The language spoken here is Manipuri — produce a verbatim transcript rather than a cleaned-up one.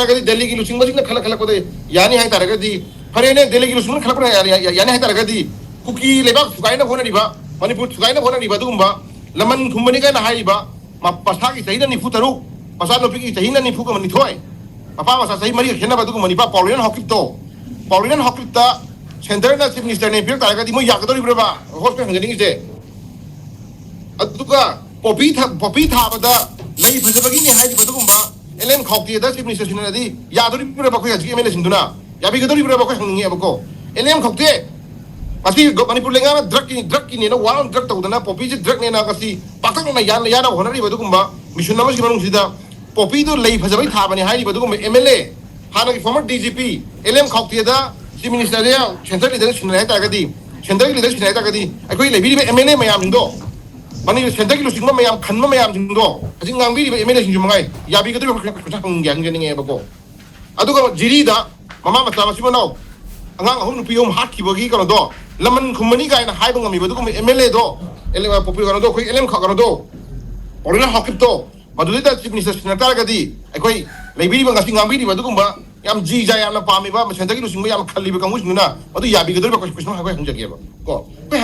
ꯍꯥꯏꯇꯥꯔꯒꯗꯤ, ꯗꯦꯜꯂꯤꯒꯤ ꯂꯨꯆꯤꯡꯕꯁꯤꯡꯅ ꯈꯜꯂ ꯈꯜꯂꯛꯄꯗ ꯌꯥꯅꯤ ꯍꯥꯏꯇꯥꯔꯒꯗꯤ, ꯐꯔꯦꯅꯦ, ꯗꯦꯜꯂꯤꯒꯤ ꯂꯨꯆꯤꯡꯕꯅ ꯈꯜꯂꯛꯄꯅ ꯌꯥ-, ꯌꯥ-, ꯌꯥꯅꯤ ꯍꯥꯏꯇꯥꯔꯒꯗꯤ, ꯀꯨꯀꯤ ꯂꯩꯕꯥꯛ ꯊꯨꯒꯥꯏꯅꯕ ꯍꯣꯠꯅꯔꯤꯕ, ꯃꯅꯤꯄꯨꯔ ꯊꯨꯒꯥꯏꯅꯕ ꯍꯣꯠꯅꯔꯤꯕ ꯑꯗꯨꯒꯨꯝꯕ ꯂꯃꯟ ꯈꯨꯝꯕꯅꯤ ꯀꯥꯏꯅ ꯍꯥꯏꯔꯤꯕ, ꯃ-, ꯃꯁꯥꯒꯤ ꯆꯍꯤꯅ ꯅꯤꯐꯨ ꯇꯔꯨꯛ, ꯃꯆꯥꯅꯨꯄꯤꯒꯤ ꯆꯍꯤꯅ ꯅꯤꯐꯨꯒ ꯅꯤꯊꯣꯏ, ꯃꯄꯥ ꯃꯆꯥ ꯆꯍꯤ ꯃꯔꯤꯒ ꯈꯦꯠꯅꯕ ꯑꯗꯨꯒꯨꯝꯕ ꯅꯤꯄꯥ ꯄꯥꯎꯂꯤꯅꯟ ꯍꯣꯀꯤꯞꯇꯣ, ꯄꯥꯎꯂꯤꯅꯟ ꯍꯣꯀꯤꯞꯇ ꯁꯦꯟꯇꯔꯅ ꯆꯤꯐ ꯃꯤꯅꯤꯁꯇꯔꯅꯦ ꯄꯤꯔꯛ ꯇꯥꯔꯒꯗꯤ ꯃꯣꯏ ꯌꯥꯒꯗꯧꯔꯤꯕ꯭ꯔꯕ? ꯍꯣꯁꯄꯤꯇꯥꯜ ꯍꯪꯖꯅꯤꯡꯉꯤꯁꯦ꯫ ꯑꯗꯨꯒ ꯄꯣꯄꯤ ꯊ-, ꯄꯣꯄꯤ ꯊꯥꯕꯗ ꯂꯩ ꯐꯖꯕꯒꯤꯅꯤ ꯍꯥꯏꯔꯤꯕ ꯑꯗꯨꯒꯨꯝꯕ ꯑꯦꯜ ꯑꯦꯝ ꯈꯥꯎꯇꯦꯗ ꯆꯤꯐ ꯃꯤꯅꯤꯁꯇꯔ ꯁꯤꯟꯅꯔꯗꯤ ꯌꯥꯗꯣꯔꯤꯕ꯭ꯔꯕ? ꯑꯩꯈꯣꯏ ꯍꯧꯖꯤꯛ ꯑꯦꯝ ꯑꯦꯜ ꯑꯦꯁꯤꯡꯗꯨꯅ ꯌꯥꯕꯤꯒꯗꯧꯔꯤꯕ꯭ꯔꯕ? ꯑꯩꯈꯣꯏ ꯍꯪꯅꯤꯡꯉꯦꯕꯀꯣ꯫ ꯑꯦꯜ ꯑꯦꯝ ꯈꯥꯎꯇꯦ, ꯉꯁꯤ ꯒ-, ꯃꯅꯤꯄꯨꯔ ꯂꯩꯉꯥꯛꯅ ꯗ꯭ꯔꯒꯀꯤ, ꯗ꯭ꯔꯒꯀꯤꯅꯦꯅ, ꯋꯥꯔ ꯑꯣꯟ ꯗ꯭ꯔꯒ ꯇꯧꯗꯅ, ꯄꯣꯄꯤꯁꯦ ꯗ꯭ꯔꯒꯅꯦꯅ ꯉꯁꯤ ꯄꯥꯛꯇꯛꯅꯅ ꯌꯥꯟ-, ꯌꯥꯅꯕ ꯍꯣꯠꯅꯔꯤꯕ ꯑꯗꯨꯒꯨꯝꯕ ꯃꯤꯁꯟ ꯑꯃꯒꯤ ꯃꯅꯨꯡꯁꯤꯗ ꯄꯣꯄꯤꯗꯨ ꯂꯩ ꯐꯖꯕꯩ ꯊꯥꯕꯅꯤ ꯍꯥꯏꯔꯤꯕ ꯑꯗꯨꯒꯨꯝꯕ ꯑꯦꯝ ꯑꯦꯜ ꯑꯦ, ꯍꯥꯟꯅꯒꯤ former D G P L M ꯈꯥꯎꯇꯦꯗ ꯆꯤꯐ ꯃꯤꯅꯤꯁꯇꯔꯗ ꯁꯦꯟꯇ꯭ꯔꯦꯜ ꯂꯤꯗꯔ ꯁꯤꯟꯅꯔꯦ ꯍꯥꯏꯇꯥꯔꯒꯗꯤ, ꯁꯦꯟꯇ꯭ꯔꯦꯜꯒꯤ ꯂꯤꯗꯔ ꯁꯤꯟꯅꯔꯦ ꯍꯥꯏꯇꯥꯔꯒꯗꯤ, ꯑꯩꯈꯣꯏ ꯂꯩꯕꯤꯔꯤꯕ ꯑꯦꯝ ꯑꯦꯜ ꯑꯦ ꯃꯌꯥꯝꯁꯤꯡꯗꯣ, ꯃꯅꯤꯄꯨꯔ ꯁꯦꯟꯇ꯭ꯔꯦꯜꯒꯤ ꯂꯨꯆꯤꯡꯕ ꯃꯌꯥꯝ ꯈꯟꯕ ꯃꯌꯥꯝꯁꯤꯡꯗꯣ, ꯍꯧꯖꯤꯛ ꯉꯥꯡꯕꯤꯔꯤꯕ ꯑꯦꯝ ꯑꯦꯜ ꯑꯦꯁꯤꯡꯁꯨ ꯃꯉꯥꯏ, ꯌꯥꯕꯤꯒꯗꯧꯔꯤꯕ ꯈꯣꯏ ꯈꯣꯏ ꯍꯪꯒꯦ ꯍꯪꯖꯅꯤꯡꯉꯦꯕꯀꯣ꯫ ꯑꯗꯨꯒ ꯖꯤꯔꯤꯗ ꯃꯃꯥ ꯃꯆꯥ ꯃꯆꯤꯟ ꯃꯅꯥꯎ ꯑꯉꯥꯡ ꯑꯍꯨꯝ ꯅꯨꯄꯤ ꯑꯍꯨꯝ ꯍꯥꯠꯈꯤꯕꯒꯤ ꯀꯩꯅꯣꯗꯣ, ꯂꯃꯟ ꯈꯨꯝꯕꯅꯤ ꯀꯥꯏꯅ ꯍꯥꯏꯕ ꯉꯝꯃꯤꯕ ꯑꯗꯨꯒꯨꯝꯕ ꯑꯦꯝ ꯑꯦꯜ ꯑꯦꯗꯣ, ꯑꯦꯜ ꯑꯦ, ꯄꯣꯄꯨꯂꯔ ꯀꯩꯅꯣꯗꯣ, ꯑꯩꯈꯣꯏ ꯑꯦꯜ ꯑꯦꯝ ꯈ-, ꯀꯩꯅꯣꯗꯣ, ꯄꯥꯎꯂꯤꯅꯟ ꯍꯣꯀꯤꯞꯇꯣ, ꯃꯗꯨꯗꯩꯗ ꯆꯤꯐ ꯃꯤꯅꯤꯁꯇꯔ ꯁꯤꯟꯅ ꯇꯥꯔꯒꯗꯤ, ꯑꯩꯈꯣꯏ ꯂꯩꯕꯤꯔꯤꯕ, ꯉꯁꯤ ꯉꯥꯡꯕꯤꯔꯤꯕ ꯑꯗꯨꯒꯨꯝꯕ ꯌꯥꯝ ꯖꯤ ꯖꯥ ꯌꯥꯝꯅ ꯄꯥꯝꯃꯤꯕ, ꯁꯦꯟꯇꯔꯒꯤ ꯂꯨꯆꯤꯡꯕ ꯌꯥꯝ ꯈꯜꯂꯤꯕ ꯀꯥꯡꯕꯨꯁꯤꯡꯗꯨꯅ ꯃꯗꯨ ꯌꯥꯕꯤꯒꯗꯧꯔꯤꯕ ꯀꯣꯏꯁꯟ ꯑꯃ ꯑꯩꯈꯣꯏ ꯍꯪꯖꯒꯦꯕ ꯀꯣ꯫ ꯑꯩꯈꯣꯏ